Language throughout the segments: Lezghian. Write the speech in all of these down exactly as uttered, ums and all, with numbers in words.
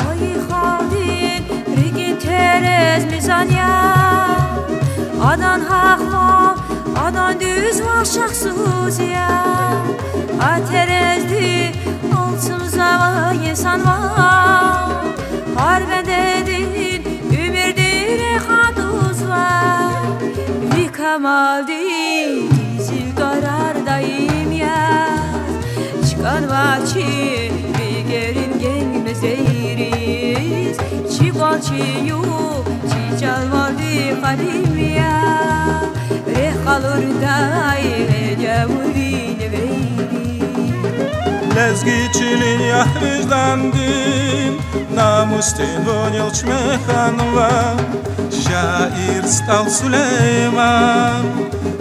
Хайи халкьдин рикӀин терез мизан я, адан гьахъвал, адан дуьзвал шехьсуз я. А терезди алцумзавай инсанвал, гьар бендедин уьмуьрдин рехъ атӀузва. Ви камалдин къизил тӀварар даим яз чкӀанва чи бегерин генг мезейриз. Чи кӀвал, чи югъ, чи чӀалвалди къадим я, рехъ къалурдай гьедавурин вейри. Лезги чилин я виждандин, намусдин вунил чуьме хьанва, шаир СтӀал Сулейман.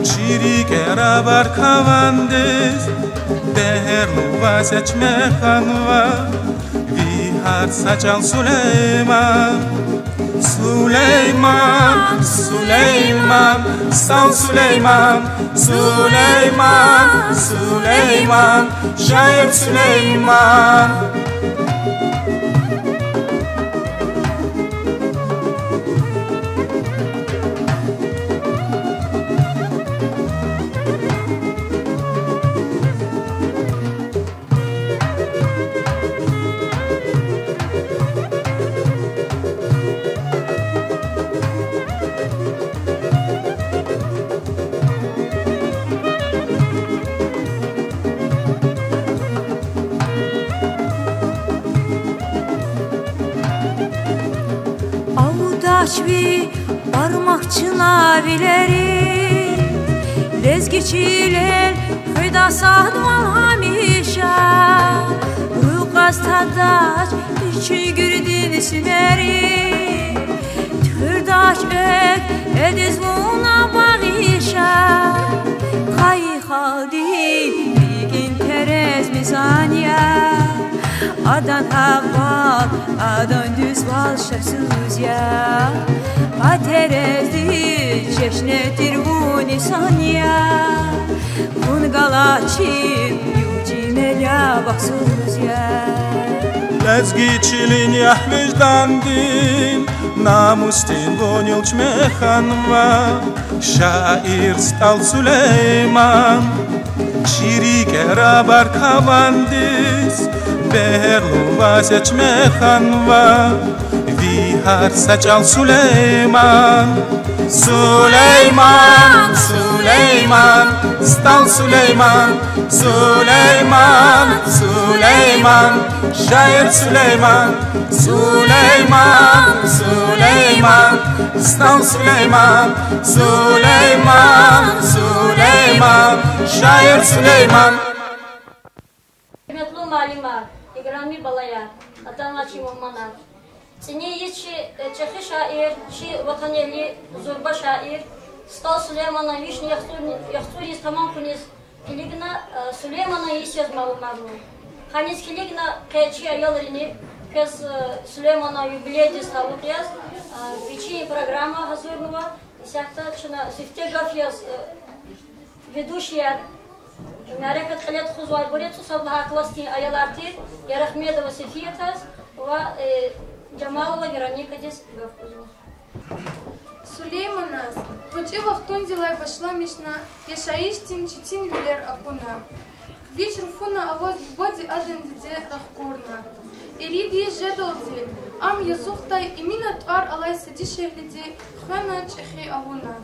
Чи рикӀера баркавандиз бегьерлу ваз я чуьме хьанва, ви гьар са чӀал, Сулейман. Сулейман, Сулейман, СтӀал Сулейман, Сулейман, Сулейман, шаир Сулейман. Алдач ви бармак чна вилериз, лезги чилел хуьда садвал гьамиша. Рукъаз тадач вичин гуьрдин симери, туькӀуьрдач экв, эдиз вуна багъиша. Хайи халкьдин рикӀин терез мизан я, адан гьахъвал, адан дуьзвал шехьсуз я. А терезди чешне тир вун инсан я, вун галачир югъ-чимел я, вахсуз я. Лезги чилин я виждандин, намусдин вунил чуьме хьанва, шаир СтӀал Сулейман. Чи рикӀера баркавандиз бегьерлу ваз я чуьме хьанва, ви гьар са чӀал, Сулейман. Сулейман, Сулейман, СтӀал Сулейман, Сулейман, Сулейман, шаир Сулейман. Сулейман, Сулейман, СтӀал Сулейман, Сулейман, Сулейман, шаир Сулейман. Гьуьрметлу муаллимар, играми балаяр, атанвай чи мугьманар. ЦӀини йис чи, э, чӀехи шаир, чи ватанэгьли, зурба шаир СтӀал Сулейманан вишни яхцӀур-, яхцӀур йис тамам хьуниз килигна, э, Сулейманан йис яз малумарна. Гьаниз килигна къе чи аялрини, квез, э, Сулейманан юбилейдиз талукь яз, э, вичин программа гьазурнава. Исятда чна сифте гаф яз, э, ведущияр, мярекат кьиле тухузвайбур я, цӀусад лагьай классдин аялар тир, Ярахмедова Сафиятаз ва, э, Жамалова Вероникадиз гаф гузва. Сулейманаз гъвечӀи вахтундилай башламишна яшайишдин четинвилер акуна. Вич руфуна аваз бубади адан диде рахкурна. Ирид йис жедалди ам язухдай Эмина тӀвар алай са дишегьлиди хвена чӀехи авуна.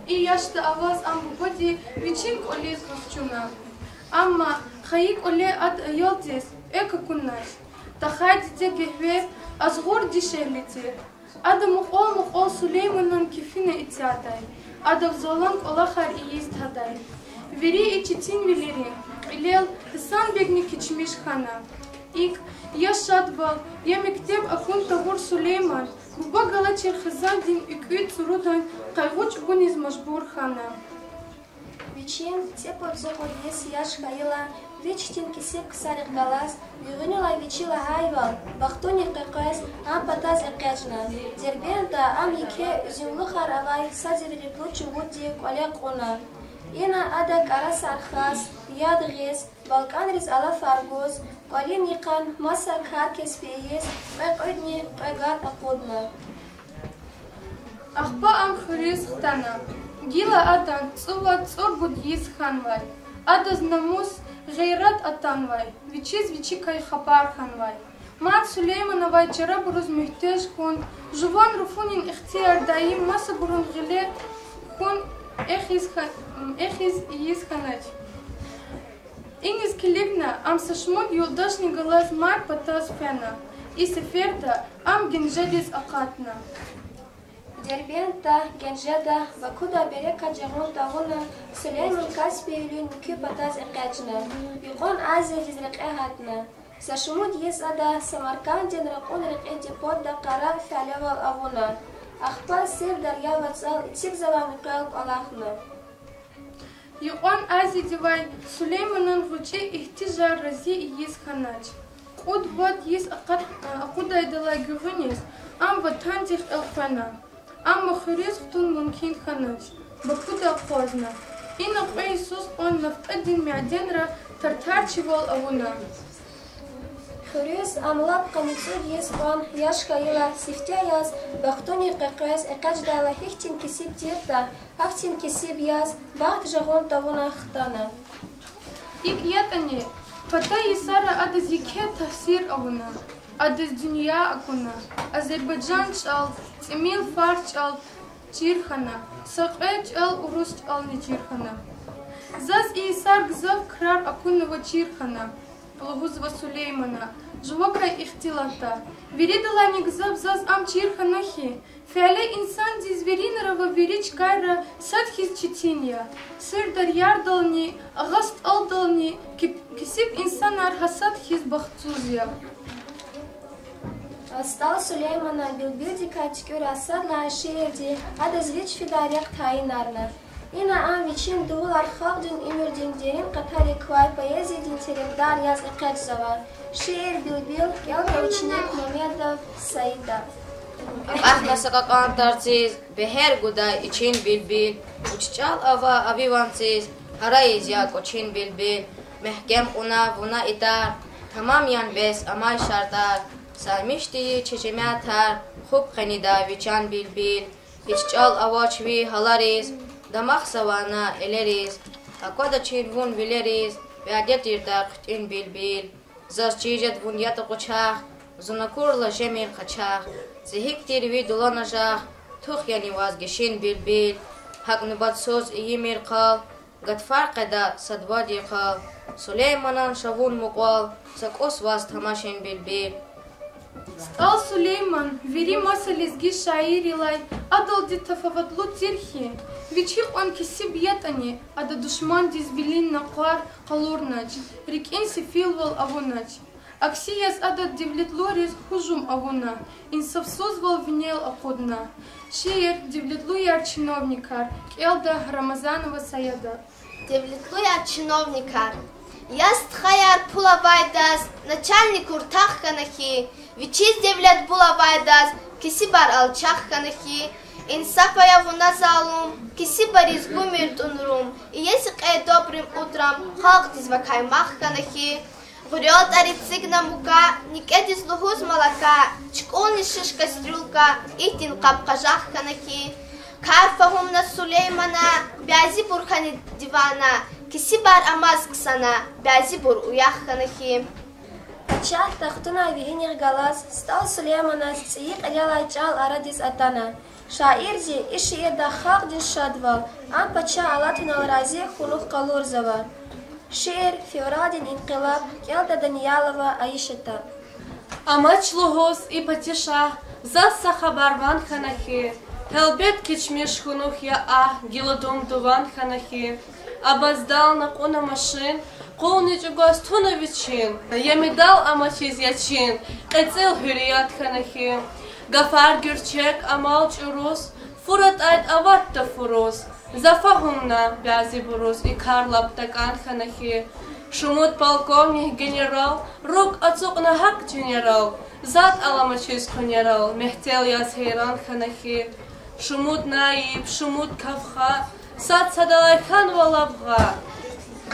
И яшда аваз ам бубади вичин кӀвализ вахчуна. Амма хайи кӀвале ада аялдиз экв акунач. Тахай диде гегьве азгъур дишегьли тир. Ада мукьвал-мукьвал Сулейманан кефина ицядай, адав залан кӀвалахар ийиз тадай. Вири и четинвилерин кьилел Гьисанбегни кечмиш хьана. ИкӀ, я шадвал, я мектеб акун тавур Сулейман буба галачир хизандин экуь цӀурудан къайгъу чӀугуниз мажбур хьана. Вичин цӀипуд-цӀукьуд йис яш хьайила, вич хьтин кесиб ксарихъ галаз, гуьгъуьнилай вичи лагьайвал, бахтунин къекъвез ам патаз экъечӀна. Дербентда ам еке уьзуьмлухар авай са девлетлу чувуддин кӀвале кьуна. Ина ада кӀарасар хаз, яд гъиз, балкӀанриз алафар гуз, кӀвалин йикъан маса кар-кеспи ийиз, кьве кьуьдни кьве гад акъудна. Ахпа ам хуьруьз хтана. Гила адан цӀувад-цӀурбуд йис хьанвай. Адаз намус, гъейрат атанвай, вичиз вичикай хабар хьанвай. Мад Сулейманавай чарабуруз муьгьтеж хьун, жуван руфунин ихтияр даим масабурун гъиле хьун эхиз ха-, эхиз ийиз хьанач. Иниз килигна ам са шумуд юлдашни галаз мад патаз фена. И сеферда ам Генжедиз акъатна. Дербентда, Генжеда, Бакуда берекат жагъун тавуна, Сулейман Каспийвилин муькуь патаз экъечӀна. Юкьван Азиядиз рекье гьатна. Са шумуд йис ада Самарканддин ракьун рекьидин патда къара фялевал авуна. Ахпа Сир даря вацӀал эцигзавай муькъвел кӀвалахна. Юкьван Азиядивай Сулейманан гъвечӀи игьтижар рази ийиз хьанач. Кьуд-вад йис акъат-, акъудайдалай гуьгъуьниз ам ватандихъ элкъвена. Амма хуьруьз хтун мумкин хьанач. Бакуда акъвазна. Ина кьве йисуз кьван нафтӀадин мяденра тартарчивал авуна. Хуьруьз ам лап къанни цӀуд йис кьван яш хьайила, сифте яз, бахтунин къекъвез, экъечӀдайла гьихьтин кесиб тиртӀа, гьахьтин кесиб яз, бахт жагъун тавуна хтана. ИкӀ ятӀани, пата йисара адаз еке таъсир авуна, адаз дуьнья акуна, азербайжан чӀал, тӀимил фарс чӀал чир хьана, са кьве чӀал урус чӀални чир хьана. Заз и йисар гзаф крар акунва чир хьана, лугьузва Сулеймана, жувакай ихтилатда. Виридалайни гзаф заз ам чир хьана хьи, фяле инсандиз виринра ва вири чкайра сад хьиз четин я. Сир дарярдални, Агъа СтӀалдални ке-, кесиб инсанар гьасад хьиз бахтсуз я. СтӀал Сулейманан Билбилдикай туькӀуьрай сад лагьай шиирди адаз вич фидай рехъ тайинарна. Ина ам вичин дувулар халкьдин уьмуьрдин дерин къатарик квай поэзиядин терефдар яз экъечӀзава. Шиир Билбил, кӀелда ученик Мамедов Саида. Акьахна са кьакьан тарциз, бегьер гудай ичин, Билбил. Вуч чӀал ава, ави ванциз, гьарайиз я кӀвачин, Билбил. Мягькем кьуна вуна и тар, тамам ян бес амай шартӀар. Саймиш тийиз чи жемятар, хупӀ къене дай ви чан, Билбил. Гьич чӀал авач ви гьалариз, дамахзавай на элериз. Аквадачир вун вилериз, вядетирда хъуьтӀуьн, Билбил. Заз чир жеда вун ятӀа къучах, зун акурла жемир къачагъ. ЦӀигьик тир ви дуланажагъ, тух яни ваз гишин, Билбил. ГьакӀ нубатсуз ийимир къал, гатфар къведа сад-вад йикъал. Сулейманан шавун мукьвал, са кӀус ваз тамашин, Билбил. СтӀал Сулейман вири маса лезги шаиррилай адалди тафаватлу тир хьи, вич гьикьван кесиб ятӀани, ада душмандиз вилин накъвар къалурнач, рикӀин сефилвал авунач. Акси яз ада девлетлуйриз гьужум авуна, инсафсузвал винел акъудна. Шиир Девлетлуяр чиновникар, кӀелда Рамазанова Саяда. Девлетлуяр чиновникар. Я стхаяр, пул авайдаз начальник уртах хьана хьи, вичиз девлет бул авайдаз кесибар алчах хьана хьи. Инсаф ая вуна, залум, кесибриз гумир тӀунрум, иеси кьей добрым утром халкьдиз вакай мах хьана хьи. ГъуьрелтӀар эцигна мука, некӀедиз лугьуз молока, чукӀулни шиш кастрюлька, ихьтин къаб-къажах хьана хьи. Кар фагьумна Сулеймана, бязибур хьана дивана, кесибар амаз ксана, бязибур уях хьана хьи. Пачагь тахтунай вегьиниз галаз СтӀал Сулейманаз цӀийи кьилелай чӀал арадиз атана. Шаирди и шиирда халкьдин шадвал, ам пачагь алатунал рази хьунухъ къалурзава. Шиир Февралдин инкъилаб, кӀелда Даниялова Аишата. Амач лугьуз и патишагь Заз са хабар ван хьана хьи, гьелбет, кечмиш хьунухь я агь, гила дум-дуван хьана хьи. Абаздална кьуна машин, къулни чӀугваз туна вичин, я медал амачиз, я чин, кьецӀил гьуьрият хьана хьи. Гафар гуьрчег, амал чӀуру, фур атӀайтӀа аватда фуруз, за фагьумна бязибуруз, и кар лап такӀан хьана хьи. Шумуд полковник, генерал, руг ацукьна гьакӀ женерал, затӀ аламачиз къунерал, мягьтел яз гьейран хьана хьи. Шумуд наиб, шумуд кавха, сад садалай хьанва лап гъа.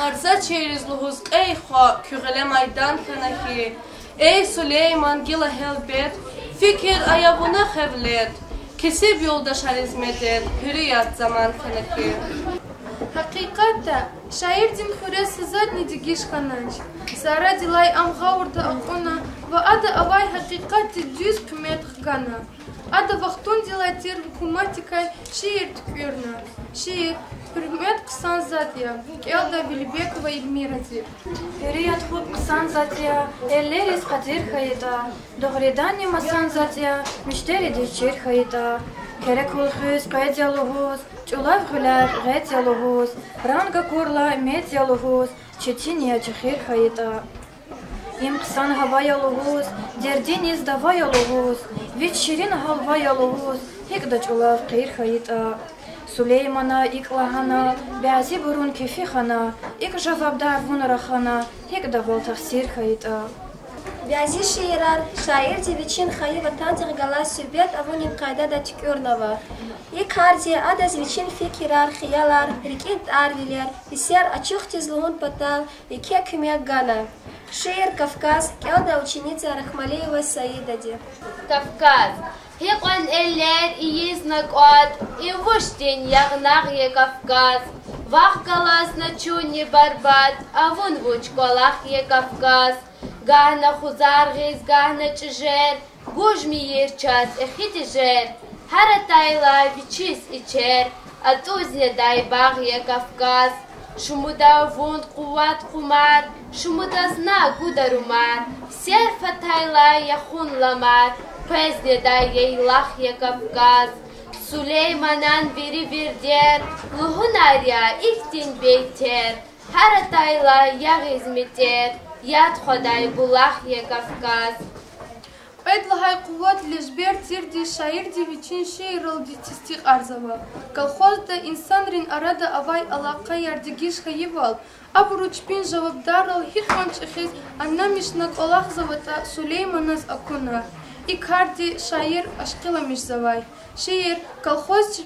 Арзачийриз лугьуз кьей хва, куь гъиле майдан хьана хьи. Эй Сулейман, гила гьелбет, фикир ая вуна хевлет, кесиб юлдашариз медет, гьуьрият заман хьана хьи. Гьакъикъатда, шаирдин хуьрез са затӀни дегиш хьанач. Са арадилай ам гъавурда акьуна ва ада авай гьакъикъатдиз дуьз къимет хгана. Ада вахтундилай тир гьукуматдикай шиир туькӀуьрна. Шиир гьуьрмет хъсан затӀ я, кӀелда Велибекова Эльмиради. Гьуьррият хуп хъсан затӀ я, эллериз къадир хьайитӀа, дугъриданни масан затӀ я, муьштеридиз чир хьайитӀа. Герек хуьз къвез я лугьуз, чӀулав гъуьлер гъед я лугьуз, ранг акурла мед я лугьуз, четин я чехир хьайитӀа. Им хъсан гьава я лугьуз, дердиниз дава я лугьуз, вич ширин гьалва я лугьуз, гьикӀда чӀулав къир хьайитӀа. Сулеймана икӀ лагьана, бязибурун кефи хана, икӀ жавабдар вун рахана, гьикӀдавал тахсир хьайитӀа. Бязи шиирар шаирди вичин хайи ватандихъ галай суьгьбет авунин къайдада туькӀуьрнава. И карди адаз вичин фикирар, хиялар, рикӀин тӀарвилер, гьиссер ачухдиз лугьун патал еке куьмек гана. Шиир Кавказ, кӀелда ученица Рахмалиева Саидади. Кавказ. Гьикьван эллер ийизна кӀватӀ, и вучдин ягънагъ я Кавказ. Вахъ галаз начунни барбатӀ, авун вуч кӀвалах я Кавказ. Гагьна хузар гъиз, гагьна чӀижер, гужмийир чаз эхиди жер. Гьар атайла вичиз ичер, атӀуз недай багъ я Кавказ. Шумуда вун къуват-къумар, шумудаз на гуда румар, серф атайла яхун ламар, къвез недай яйлах я Кавказ. Сулейманан вири вирдер лугьунар я ихьтин бейтер, гьар атайла ягъиз метӀер, яд хъвадай булах я Кавказ. Кьвед лагьай къуват лежбер тирди шаирди вичин шиирралди тестикьарзава. Колхозда инсанрин арада авай алакъаяр дегиш хьайивал, абуру чпин жавабдаррал гьикьван чӀехиз аннамишна кӀвалахзаватӀа Сулейманаз акуна. И карди шаир ашкъиламишзавай. Шиир Колхоз-,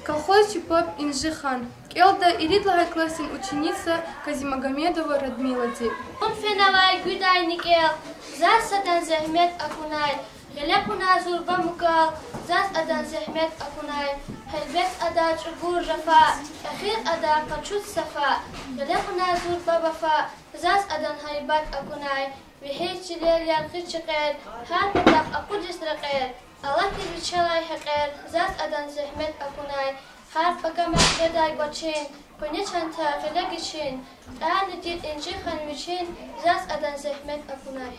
Колхозчи паб Инжихан, кӀелда ирид лагьай классдин ученица Казимагомедова Радмилади. Вун фенавай гуьдайни кӀел, заз садан зегьмет акунай, гъиле кьуна зурба мукал, заз адан зегьмет акунай. Гьелбет, ада чӀугур жафа, эхир ада къачуз сафа, гъиле кьуна зурба вафа, заз адан гьайбат акунай. Вегьиз чилел яргъи чекъер, гьар патахъ акъудиз рекьер, алахьиз вичелай гьекьер, заз адан зегьмет акунай. Гьар пакамахъ жедай кӀвачин, къуьне чанта гъиле гичин, кьарни тир Инжихан вичин, заз адан зегьмет акунай.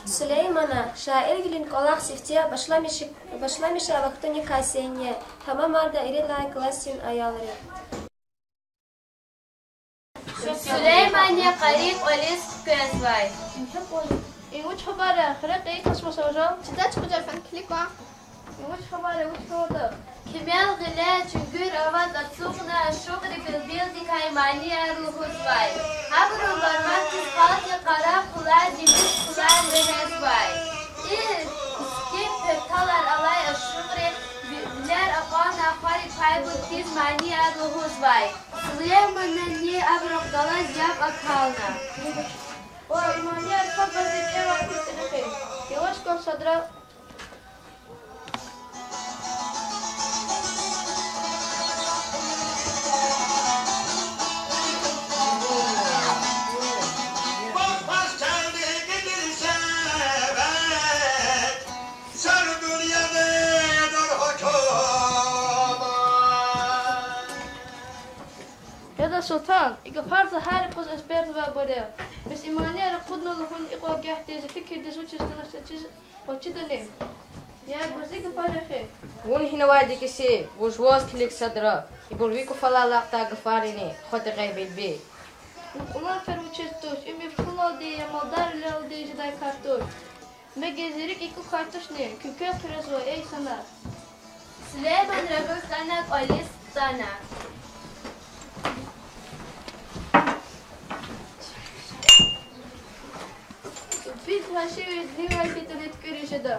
Сулеймана шаирвилин кӀвалах сифте башламиш-, башламишай вахтуникай сенне тамамарда ирид лагьай классдин аялри. Сулейманни къари кӀвализ хквезвай. И вуч хабар я? Хуьре кьейи кас маса важал? Чидач, къужа фен, килиг кван. И вуч хабар я, вуч хьанватӀа? Кимел гъиле чуьнгуьр аваз ацукьна ашукьри билбилдикай манияр лугьузвай. Абурун бармакдиз халкьдин къарагъ хъулар, димис хъулар вегьезвай. И искин перталар алай ашукьри ви-, вилер акьван ахварик пайбур хьиз манияр лугьузвай. Сулеймананни абурухъ галаз яб акална. Ва и манияр садбази кӀевай кьуьл тӀерехи. Яваш кван садра. Яда, Султан, и гафар за гьар юкъуз эзберзавайбур я. Бес и манияр акъудна лугьун икьван агатдиз, фикирдиз вучиз галаз чиз ва чидани? Я гузи гафар эхир. Вун гьинавайди киси, вуж ваз килиг садра, ибур ви кӀуфалай алакьдай гафарини, хва тегъей билбил. Вун кьулан фер вучиз туш, им иф кулалди я малдарвилелди жедай кар туш. Мегер зи рикӀ и кӀукай тушни, куьквел хъуьрезва, эй санар. Сулейман рагуз атана кӀвализ хтана. Бит машивиз гъилай хьтин туькӀуьриз жеда.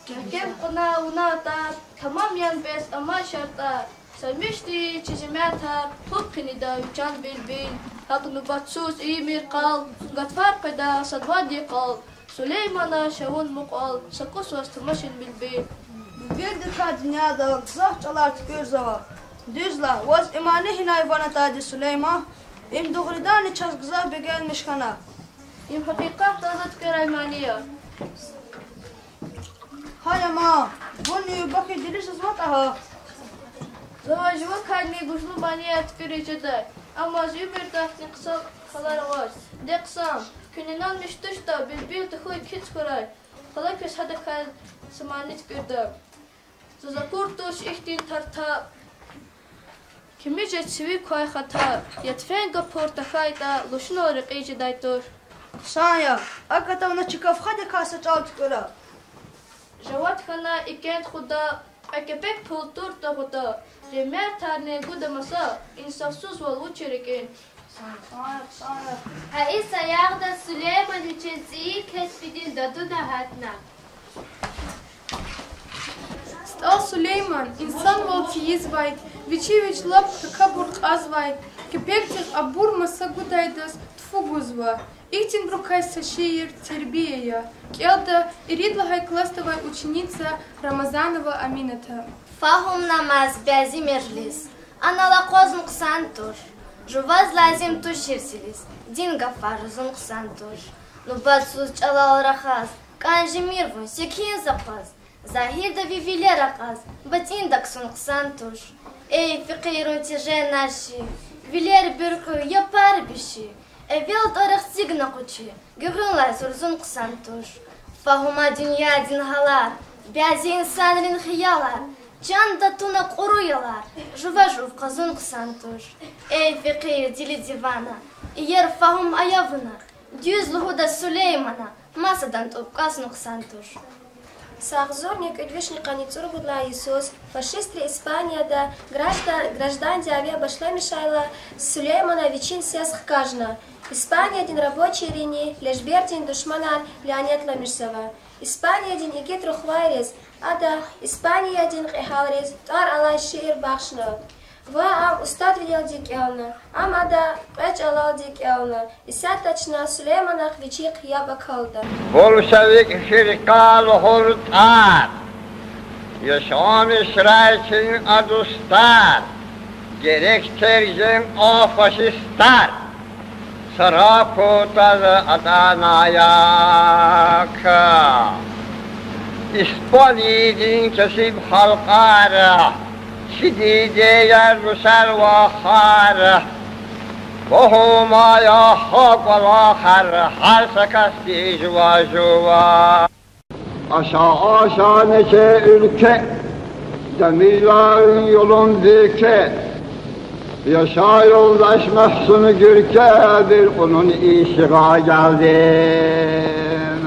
Мягькем кьуна вуна тар, тамам ян бес амай шартӀар. Са мишти чи жемятар, хъуп хъинида вичан билбил. ГьакӀ нубатсуз ийимир къал, гатфар къведа сад-вад йикъал. Сулеймана ша вун мукьвал, са кӀус ваз тамашин билбил. Билбилдикай дуьньяда гзаф чӀалар туькӀуьрзава. Дуьз лагь, ваз и мани гьинай ван атайди, Сулейман? Им дугъриданни чаз гзаф бегенмиш хьана. Им гьакъикъатдалди туькӀуьрай мани я. Гьа, я ман, вун и юбкадилиз жезватӀа гьа. За ваз жувакайни гужлу манияр туькӀуьриз жедай, амма зи уьмуьрда хьтин хъсан калар авач. Де хъсан, куьн инанмиш туштӀа, билбил тахьуй кицӀ хьурай. Хала квез гьадакай са мани туькӀуьрда. Заз акур туш ихьтин тартаб, кими жеч сивик квай хата, я тфен гапур тахьайтӀа, лушунал рекьиз жедай туш. Хъсан я, акӀ атӀа вуна чи кафгьадикай са чӀал туькӀуьра. Жавад хьана и кент худа, кьве кепек пул туртӀа гъуда, жемятарни гуда маса, инсафсузвал вуч я рикӀин. Гьа и саягъда Сулейман вичин цӀийи кеспидин дадуна гьатна. СтӀал Сулейман инсанвал тийизвай, вичи вич лап такабур кьазвай, кепекдихъ абур маса гудайдаз тфу гузва. Ихьтинбурукай са шиир тербия я. КӀелда ирид лагьай классда авай ученица Рамазанова Амината. Фагьумнамаз бязимир лис, анал акъвазун хъсан туш. Жуваз лазим туш чирсилиз, дин гафар рузун хъсан туш. Нубатсуз чӀалал рахаз, кӀан жемир вун секин за акъваз. Загьирда ви вилер акьаз, батӀинда ксун хъсан туш. Эй, фекьирун теженмаз чи, вилер буьркьуь, япар биши. Эвел тӀварар эцигна къучи, гуьгъуьнлай зурзун хъсан туш. Фагьума дуьньядин гьалар, бязи инсанрин хиялар, чанда туна кьуру ялар, жува жув къазун хъсан туш. Эй, фекьир, дили дивана, иер фагьум ая вуна, дуьз лугьуда Сулеймана, масадан тӀуб кӀваз нукьсан туш. Агъзурни кӀуьд вишни къанни цӀуругуд лагьай йисуз фашистри Испанияда граждан, граждан дяве башламишайла, Сулеймана вичин сес хкажна. Испаниядин рабочийрини лежбердин душманар лянетламишзава. Испаниядин игит рухвайриз ада Испаниядин кьегьалриз тӀвар алай шиир бахшна. Ва ам устадвилелди кӀелна, ам ада кьве чӀалалди кӀелна. Исятда чна Сулейманахъ вичихъ яб акалда. Большевик фиркъа лугьур тӀвар, яшамишрай чи а дустар, герек тергин а фашистар, сара кутаз атанаяк. Испаниядин кесиб халкьар, чи дидеяр, рушар, вахар, фагьумая гьа кӀвалахар, гьар са касди жува-жува. Аша-аша нече уьлкве, дамирлай юлун буьркве, яшай юлдаш Магьсуми Гуьркве, буьркьунун ишигъа гелдим.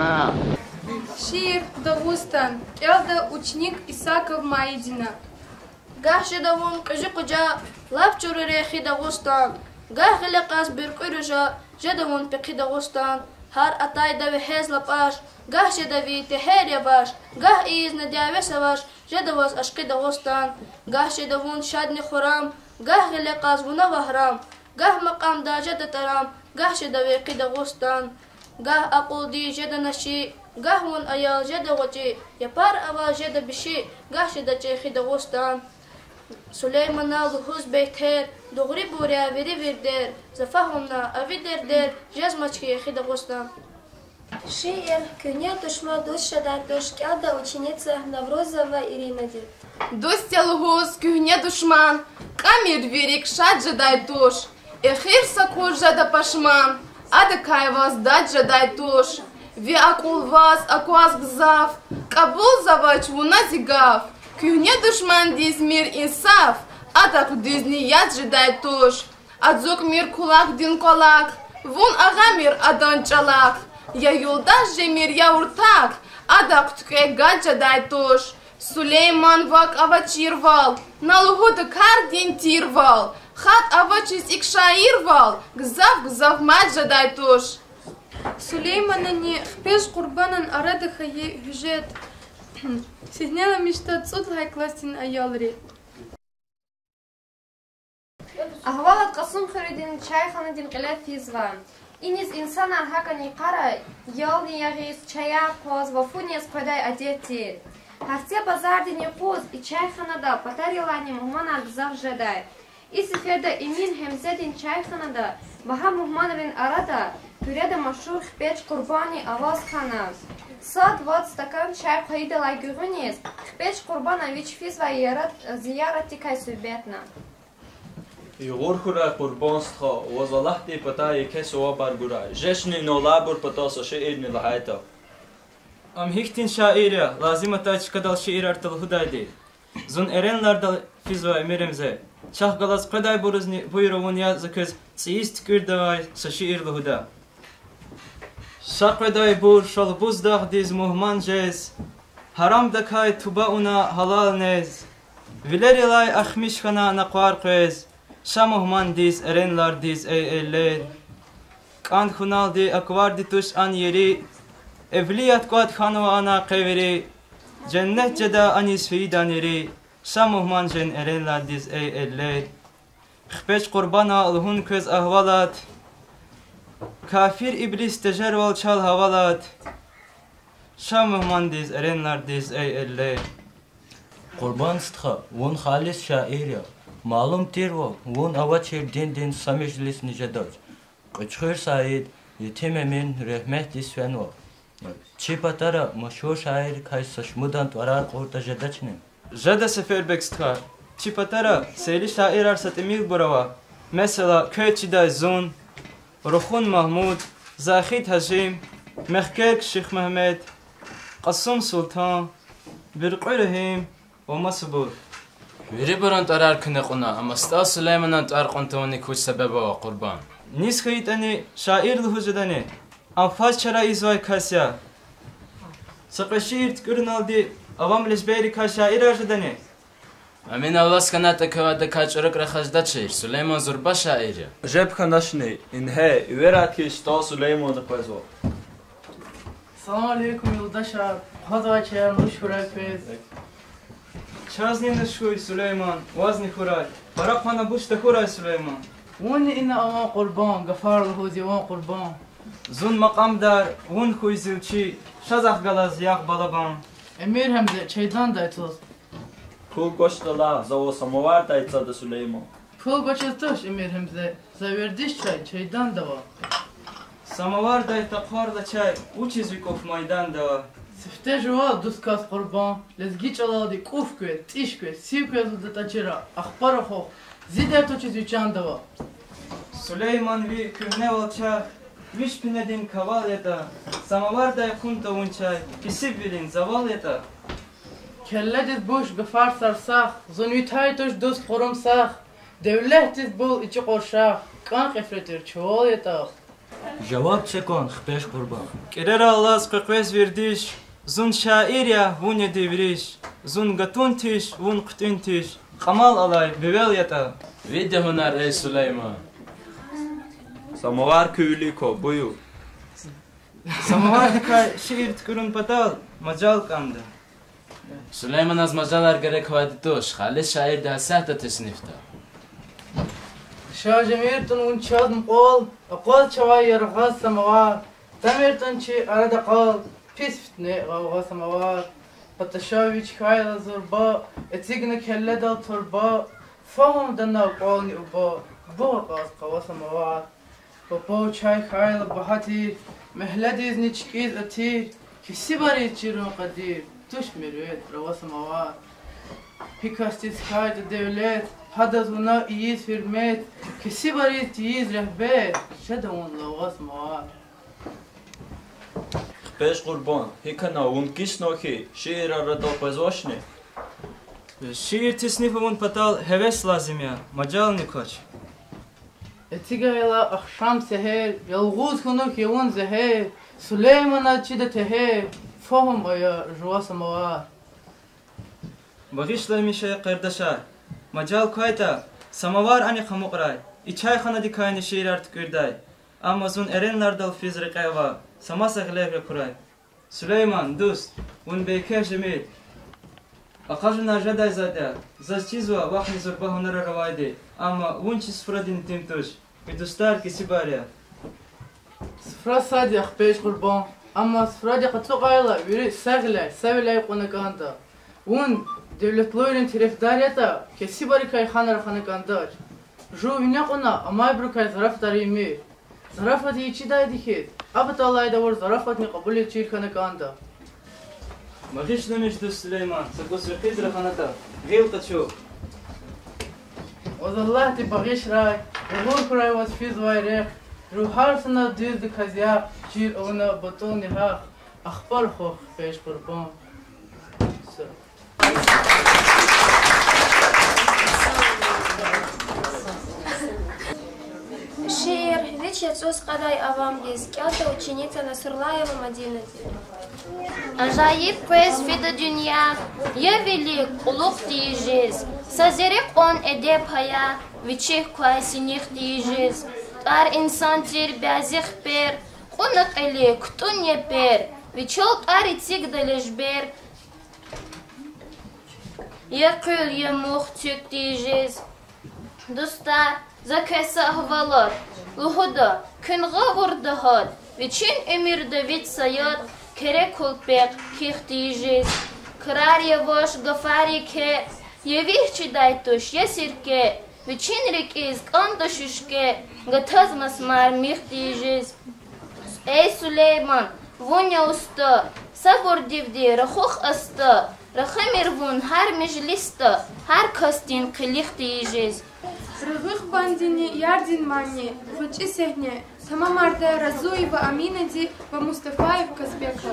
Шиир Дагъустан, кӀелда ученик Исаков Маидина. Гагь жеда вун кьуьзуь къужа, лап чуруре хи Дагъустан. Гагь гъиле кьаз буьркьуь ружа, жеда вун пехъи Дагъустан. Гьар атайда вегьез лапӀаш, гагь жеда ви тегьер яваш, гагь ийизна дяве саваш, жеда ваз ашкъи Дагъустан. Гагь жеда вун шадни хуррам, гагь гъиле кьаз вуна вагьрам, гагь макьамда жеда тӀарам, гагь жеда векъи Дагъустан. Гагь акьулдиз жеда наши, гагь вун аял жеда гъвечӀи, япар аваз жеда биши, гагь жеда чӀехи Дагъустан. Сулеймана лугьуз бейтер, дугърибур я вири вирдер, за фагьумна а ви дердер, жезмач хьи я хи Дагъустан. Шиир Куьгьне душман дуст жедай туш, кӀелда ученица Наврузова Иринади. Дуст я лугьуз куьгьне душман, кьамир вирик шад жедай туш. Эхир са кур жеда пашман, адакай ваз дад жедай туш. Ви акьул ваз акваз гзаф, кьабулзавач вуна зи гаф. Куьгьне душмандиз мир инсаф, адахъ дуьз ният жедай туш. АцукӀмир кулакьдин кӀвалах, вун агъамир адан чӀалахъ. Я юлдаш жемир, я уртах, адахъ туькӀвей гад жедай туш. Сулейман, вакӀ авачирвал, на лугьуда кардин тирвал, хатӀ авачиз икӀ шаирвал, гзаф-гзаф мад жедай туш. Сулейманани Хпеж Къурбанан арада хьайи гьуьжет. Сигьнеламишда цӀуд лагьай классдин аялри. Агьвалат Кьасумхуьруьдин чайханадин кьиле физва. Иниз инсанар гьакӀани йикъара ялни ягъиз, чаяр хъваз ва фу нез къведай адет тир. Гьахце базардин юкъуз и чайханада патарилайни мугьманар гзаф жедай. И сеферда Эмир Гьемзедин чайханада багьа мугьманрин арада Куьреда машгьур Хпеж Къурбанни аваз хьана. Сад-вад стакан чай хъвайидалай гуьгъуьниз Хпеж Къурбана вич физвай ярат-, зияратдикай суьгьбетна. Игъур хьурай, Къурбан стха, ваз Аллагьди патай еке сувабар гурай. Жечни, ну алайбур патал са шиирни лагьайтӀа. Ам гьихьтин шаир я, лазим атай чкадал шиирар талгьудайди. Зун Эренлардал физва, Эмир Гьемзе. Чахъ галаз къведайбурузни буюр, авун я за квез цӀийиз туькӀуьрдавай са шиир лугьуда. Ша къведайбур Шалбуз дагъдиз мугьман жез, гьарамдакай туба авуна гьалал нез, вилерилай ахмиш хьана накъвар къвез, ша мугьмандиз, Эренлардиз, эй эллер. КӀан хьуналди акварди туш ан ери, эвлият кӀватӀ хьанва ана къе вири, женнет жеда аниз фейидан ери, ша мугьман жен Эренлардиз, эй эллер. Хпеж Къурбана лугьун квез агьвалат, кафир иблис тежервал чал гьавалат, ша мугьмандиз, Эренлардиз, эй эллер. Къурбан стха, вун халис шаир я. Малум тирвал, вун авачир диндин са межлисни жедач. Кьуьчхуьр Саид, Етим Эмин регьметдиз фенва. Чи патара машгьур шаиррикай са шумудан тӀварар кьуртӀа жедачни? Жеда, Сефербег стха. Чи патара сейли шаирар са тӀимилбур ава. Месела, квез чидай зун, Рухун Магьмуд, Захид Гьажим, Мехкерк Шихмегьмед, Кьасум Султан, Буьркьуь Рагьим ва масабур. Вирибурун тӀварар куьне кьуна, амма СтӀал Сулейманан тӀвар кьун тавуник вуч себеб ава, Къурбан? Низ хьайитӀани, шаир лугьуз жедани? Ам фаз чара ийизвай кас я. Са кьве шиир туькӀуьриналди авам лежберрикай шаирар жедани? Амин, Аллагьдиз хьанайтӀа, квевай адакай чӀурукӀ рахаз жедачир, Сулейман зурба шаир я. Жеб хьаначни, ингье, эверар хьиз СтӀал Сулейманни къвезва. Салам алейкум, юлдашар. Хъвазвай чаяр нуш хьурай квез. Чазни нуш хьуй, Сулейман, вазни хьурай. Пара хъвана буш тахьурай, Сулейман. Вунни ина аван, Къурбан, гафар лугьуз я вун, Къурбан. Зун макьамдар, вун хьуй зил чи, ша захъ галаз ягъ балабан. Эмир Гьемзе, чайдан дай туш. Пул гвачтӀа лагь, за ваз самовардай цада, Сулейман. Пул гвачиз туш, Эмир Гьемзе, за вердиш чай чайданда ава. Самовардай такъварла чай вучиз ви кӀуф майданда ава? Сифте жуваз, дуст кас Къурбан, лезги чӀалалди кӀуф квез, тӀиш квез, сив квез лугьудатӀа чира, ахпа рахух, зи дерт вучиз ви чанда ава. Сулейман, ви куьгьневал чахъ виш пинедин кавал ятӀа, самовардай хъун тавун чай кесибвилин завал ятӀа. Келледиз буш гафар сарсахъ, зун ви тай туш, дуст Къурбан стха, девлетдиз бул ичӀи къуршахъ, кӀан кьифритӀуьр чувал ятӀа. Жаваб це кван, Хпеж Къурбан. КӀирерал алаз къекъвез вердиш, зун шаир я, вун я девриш, зун гатун тиш, вун хъуьтӀуьн тиш, кьамал алай бевел ятӀа. Види гьунар, эй Сулейман! Самовар куь вилик ква, буюр. Самовардикай шиир туькӀуьрун патал мажал кӀанда. Сулейманаз мажалар герек авайди туш, халис шаирди гьасятда теснифда. Ша жемир тӀун вун чаз мукьвал, акъваз чавай яргъаз самовар, тамир тӀун чи арада къал, пис фитне, гъавгъа, самовар. Паташагьвич хьайила зурба, эцигна келледал турба, фагьумда нав кӀвални уба, бугъ акьаз къава, самовар. Папав чай хьайила багьа тир, мягьледизни чкӀиз атир, кесибариз чирун къадир, туш мирвет, рава, самовар. Гьи касдиз хьайитӀа девлет, гьадаз вуна ийиз гьуьрмет, кесибариз тийиз регьбет, жеда вун лавгъа, самовар. Пеж Къурбан, гьикӀ хьана, вун кисни хьи, шиирар арадал къвезвачни? Шиир тесниф авун патал гьевес лазим я, мажални квач. Эцигайла ахшам сегьер, ялгъуз хьунухь я вун зегьер, Сулейманаз чида тегьер, фагьум ая жува самовар. Багъишламиша, къардашар. Мажал квайтӀа, самовар анихъ амукьрай, и чайханадикайни шиирар туькӀуьрдай. Амма зун Эренлардал физ рекье ава, са маса гъилер хьурай. Сулейман, дуст, вун бейкеф жемир. Акъажунар жедай затӀ я, заз чизва вахни зурба гьунарар авайди, амма вун чи суфрадин итим туш, ви дустар кесибар я. Суфра сад я, Пеж Къурбан, амма суфрадихъ ацукьайла вири са гъиляй, са виляй кьуна кӀанда. Вун девлетлуйрин терефдар ятӀа, кесибрикай ханар хана кӀандач. Жув вине кьуна амайбурукай зарафатар ийимир. Зарафат ийиз чидайди хьиз, а паталайда авур зарафатни кьабулиз чир хьана кӀанда. Багъишламиш, дуст Сулейман, са кӀус векъиз раханатӀа, гъил къачу. Ваз Аллагьди багъишрай, гъур хьурай ваз физвай рехъ, жув гьар санал дуьздаказ яхъ, чир авуна батӀулни гьахъ, ахпа рахух, Пеж Къурбан. Шиир. Вич яцӀуз кьадай авамдиз. КӀелда ученица Насруллаева Мадинади. Ажайиб къвез фида дуьнья, я вилик кьулухъ тийижиз, са зерре кьван эдеб ая, вичихъ квай синих тийижиз. ТӀвар инсан тир бязи хипер, кьуна кьили кутӀун япер, вичел тӀвар эцигда лежбер, я къуьл, я мух цуьк тийижиз. Дустар, за квез са агьвалат лугьуда, куьн гъавурда гьат, вичин уьмуьрда вич са яд, керекул пехъ ких тийижиз. Крар яваш, гафар еке, я вич чидай туш, я сирке, вичин рикӀиз кӀанда шуьшке, гатаз масмар мих тийижиз. Эй Сулейман, вун я уста, сабурдивди рахух аста, рахамир вун гьар межлисда, гьар касдин къилих тийижиз. Рагъух бандини ярдин мани, гъвечӀи сегьне, тамамарда Разуева Аминади ва Мустафаев Казбека.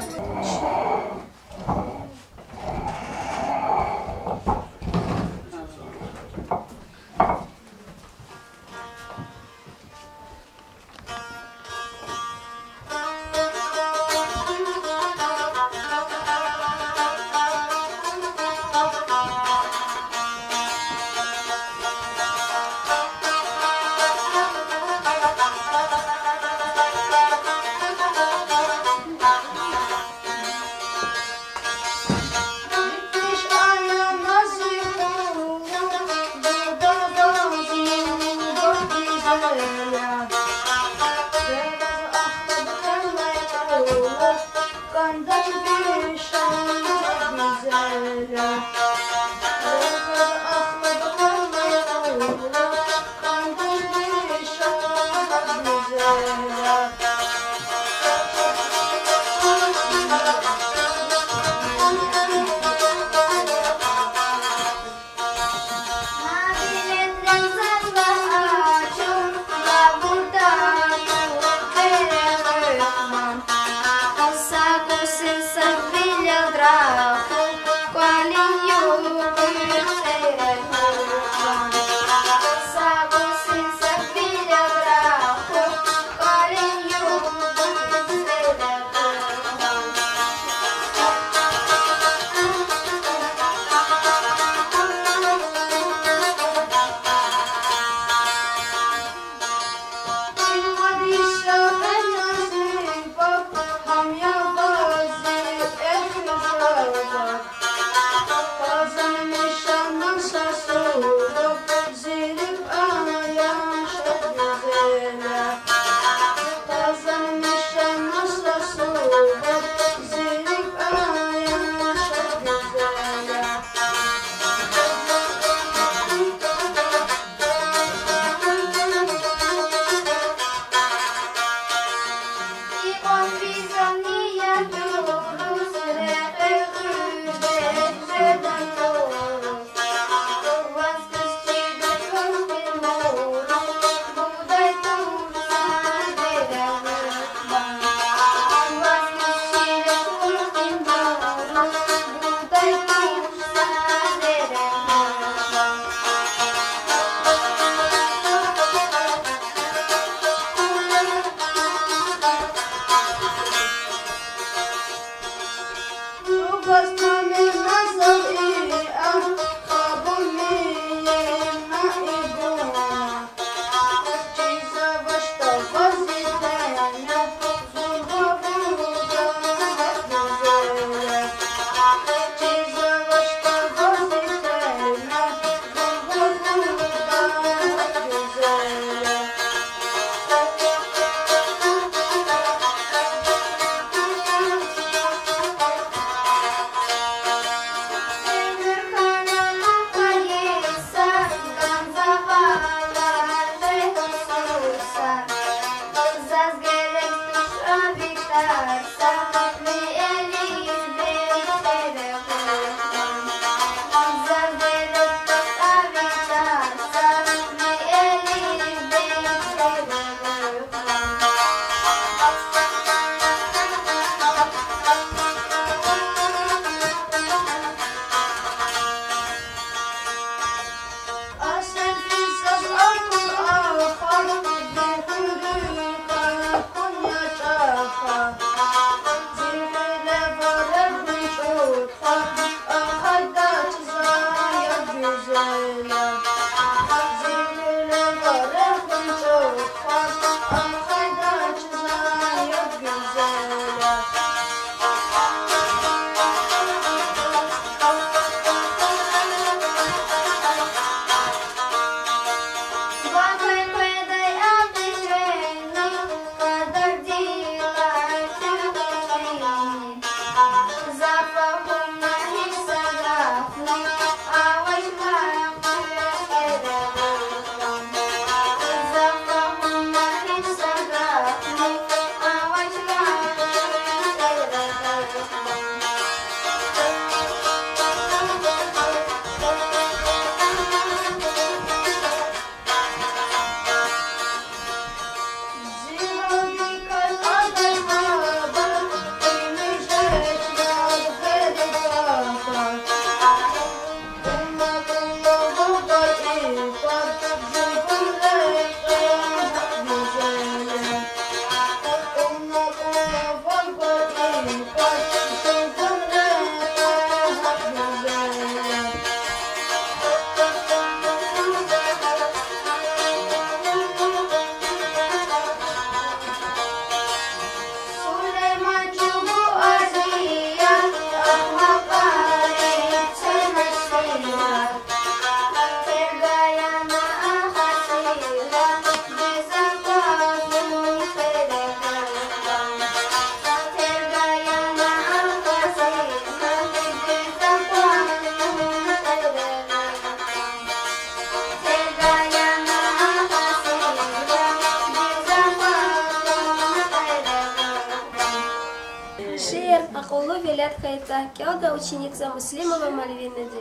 Шиир Акьуллу велед хьайитӀа, кӀелда ученикза Муслимова Мальвинади.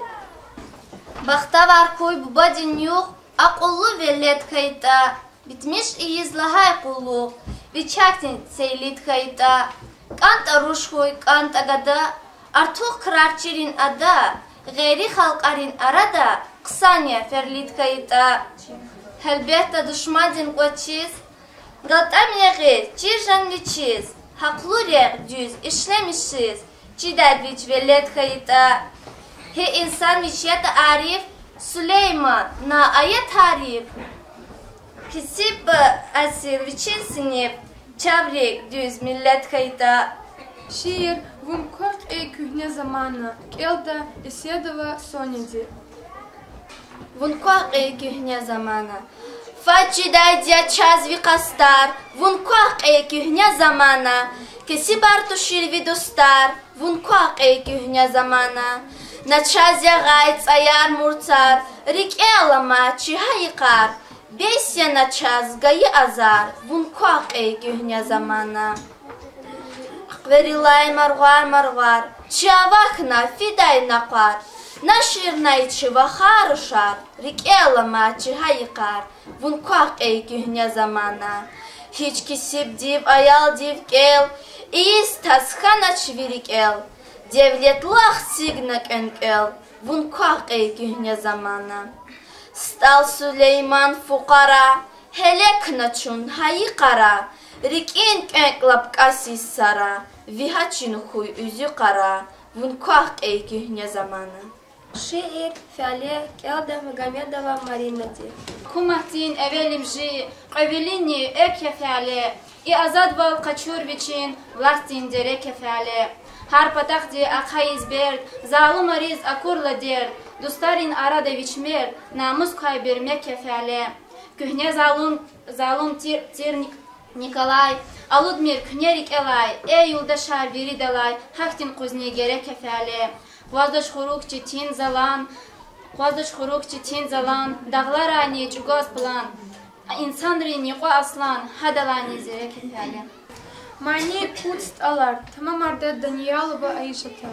Бахтавар хьуй бубадин югъ, акьуллу велед хьайитӀа, битмиш ийиз лагьай къуллугъ, вичакдин сейлид хьайитӀа. КӀантӀа руш хьуй, кӀантӀа гада, артух крар чирин ада, гъейри халкьарин арада хъсан я ферлид хьайитӀа. Гьелбетда, душмандин кӀвачиз галтӀам ягъиз, чир жен вичиз, гьахълу рехъ дуьз ишлемишиз, чидай вич велед хьайитӀа. Гьи инсан вич ятӀа ариф, Сулейман, на ая тариф. Кесиб асил, вичин синиф, чаврик дуьз миллет хьайитӀа. Шиир Вун квахь кьий, куьгьне замана, кӀелда Эседова Соняди. Вун квахь кьий, куьгьне замана. Фад жедайди я чаз ви къастар, вун квахь кьий, куьгьне замана. Кесибар тушир ви дустар, вун квахь кьий, куьгьне замана. На чаз ягъай цӀаяр, мурцар, рикӀел алама чи гьа йикъар. Бес я на чаз гайи азар, вун квахь кьий, куьгьне замана. Хъверилай маргъвар, маргъвар, чи авахьна фидай накъвар. Наширнай чи вахар, рушар, рикӀел алама чи гьа йикъар, вун квахь кьий, куьгьне замана. Гьич кесибдив, аялдив кӀел ийиз таз хьанач ви рикӀел. Девлетлу ахцигна кӀвенкӀвел, вун квахь кьий, куьгьне замана. СтӀал Сулейман фукъара, гьелекна чун гьа йикъара, рикӀин кӀвенкӀ лап кӀас йис сара, ви гьачин хьуй уьзуькъара, вун квахь кьий, куьгьне замана. Шиир Фяле, кӀелда Магомедова Маринади. Куматдин эвелимжи, кьве вилинни экв я Фяле, и азадвал къачур вичин властдин дерек я Фяле. Гьар патахъди ахъайиз берд, залумариз акурла дерт, дустарин арада вич мерд, намус квай бермек я Фяле. Куьгьне залум, залум тир, тир Ник-, Николай алудмир куьне рикӀелай, эй юлдашар виридалай, гьахьтин къузни герек я Фяле. Къваздач хурук четин залан, къваздач хурук четин залан, дагъларайни чӀугваз план, инсанрин юкьва аслан, гьадалайни зирек я Фяле. Мани пуд стӀалар, тамамарда Даниялова Аишата.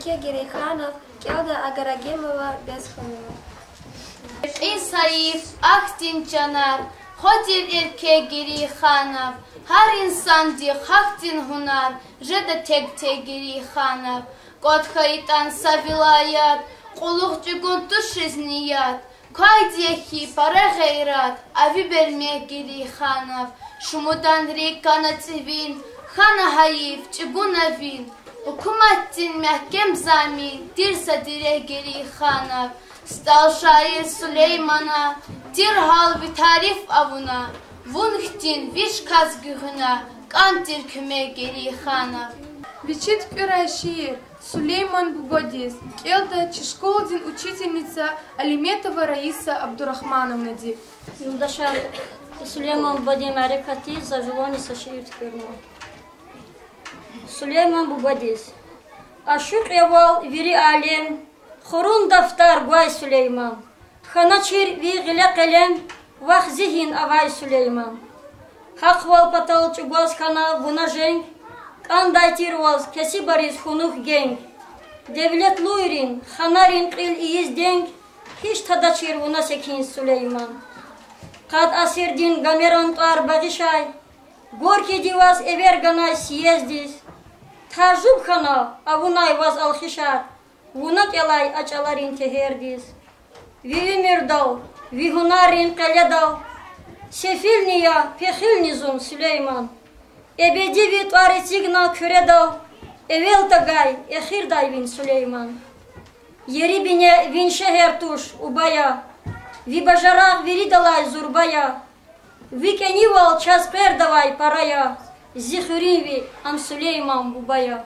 Герейханов, кӀелда Агарагемова Бесханова. Рекьин сайиф, ахьтин чанар, хва тир эркек Герейханов, гьар инсандихъ гьахьтин гьунар, жеда тек-тек Герейханов. КӀватӀ хьайитӀан са вилаят, кьулухъ чӀугун тушиз ният, квайди я хьи пара гъейрат, а ви бермек Герейханов. Шумудан рикӀ кана цӀивин, хьана гьайиф, чӀугуна вин. Гьукуматдин мягькем замин тир са дерек Герейханов. СтӀал шаир Сулеймана тир гьал ви тариф авуна, вун хьтин виш кас гуьгъуьна кӀан тир куьмек Герейханов. Вичи туькӀуьрай шиир Сулейман бубадиз. КӀелда чи школадин учительница Алиметова Раиса Абдурагьмановнади. Юлдашар, Сулейман бубадин мярекатдиз Завулани са шиир туькӀуьрна. Сулейман бубадиз. Ашукь я вал вири алем, хурун дафтар гвай Сулейман. Хьаначир ви гъиле къелем, вахъ зигьин авай Сулейман. Гьахъвал патал чӀугваз хьана вуна женг, кӀандай тир ваз кесибриз хьунухь генг. Девлетлуйрин, ханарин кьил ийиз денг, гьич тадачир вуна секин, Сулейман. Къад асирдин Гомеран тӀвар багъишай, Горькийди ваз эвер ганай съезддиз. Тажуб хьана авунай ваз алхишар, вуна кӀелай а чӀаларин тегьердиз. Ви уьмуьрдал, ви гьунаррин къеледал сефилни я, пехилни зун, Сулейман. Эбеди ви тӀвар эцигна Куьредал, эвел тагай, эхирдай вин, Сулейман. Ери-бине вин шегьер туш, уба я, ви бажарагъ виридалай зурба я. Ви кӀанивал чаз къвердавай пара я, зи хуьруьн ви ам Сулейман буба я.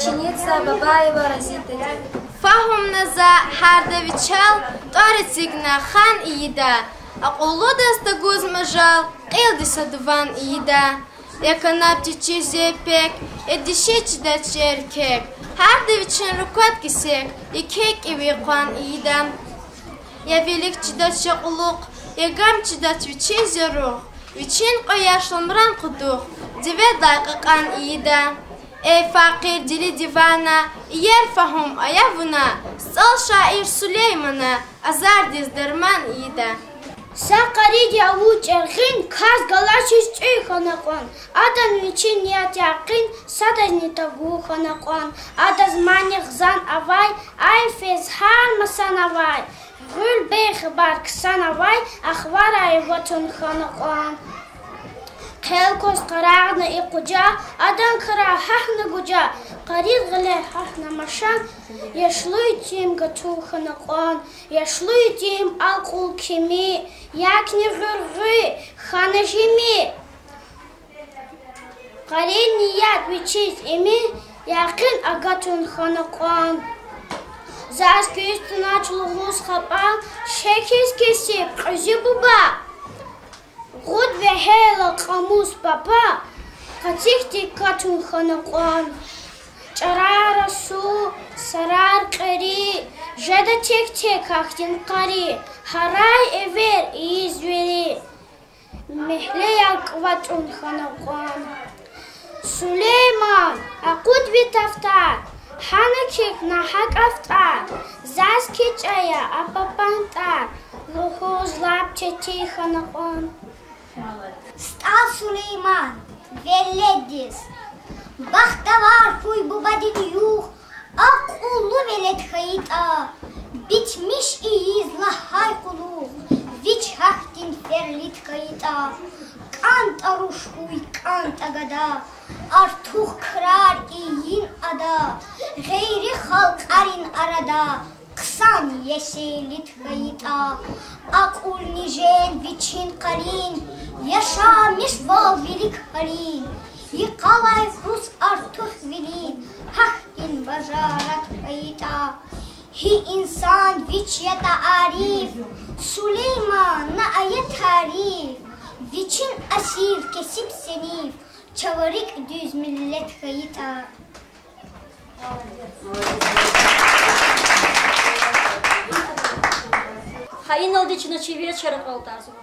Ученица Бабаева Розетади. Фагьумна за гьарда вичел тӀвар эцигна хан ийида. Акьуллудаз тагуз мажал кьилди са дуван ийида. Я канаб течи зи пек, я диши чидач чи эркек, гьарда вичин руквад кесек, еке кӀеви къван ийида. Я вилик чидач чи кьулухъ, я гам чидач вичин зи рух, вичин кьве яш ламран кьудухъ деведлай кьакьан ийида. Эй факъир дили дивана, иер фагьум ая вуна, СтӀал шаир Сулеймана азардиз дарман ийида. Са къариди авур чӀаргъин кас галачиз тӀуьн хьана кьван, адан вичин ният якъин садазни тагу хьана кьван, адаз мани хизан авай, ай фез гьар масан авай, гъуьл бейхабар ксан авай, ахварай ватун хьана кьван. Хъел кваз къарагъна и къужа, адан крар гьахьна гужа, къарид гъиле гьахьна машан, яшлу итим гатун хьана кьван, яшлу итим акьул кими, якни гъуьргъуь хьана жими. Къарин ният вичиз ими, якъин агатун хьана кьван. Заз куьз тунач лугьуз хапӀа, шехьиз кесиб кьуьзуь буба. Гъуд вегьейла кьамуз папа, къацихъди катун хьана кьван. ЧӀарар асу, сарар кьери, жеда тек-тек гьахьтин къари, гьарай эвер ийиз вири. Мегьлеяр кӀватӀун хьана кьван. Сулейман, акъуд ви тафтар, гьана кек на гьакӀ афтӀар, заз кичӀе я а папан тӀвар, лугьуз лап четин хьана кьван. СтӀал Сулейман, веледдиз. Бахтавар хьуй бубадин югъ, акьуллу велед хьайитӀа, битмиш ийиз лагьай къуллугъ вич гьахьтин ферлид хьайитӀа, кӀантӀа руш хьуй, кӀантӀа гада, артух крар ийин ада, гъейри халкьарин арада хъсан есейлид хьайитӀа, акьулни жен вичин къарин, яшамишвал вилик гьарин, йикъалай куз артух вилин, гьахьтин бажарагъ хьайитӀа. Гьи инсан вич ятӀа ариф, Сулейман, на ая тариф, вичин асил кесиб сениф, чавай рикӀ дуьз миллет хьайитӀа. Гьа иналди чна чи вечер акьалтӀарзава.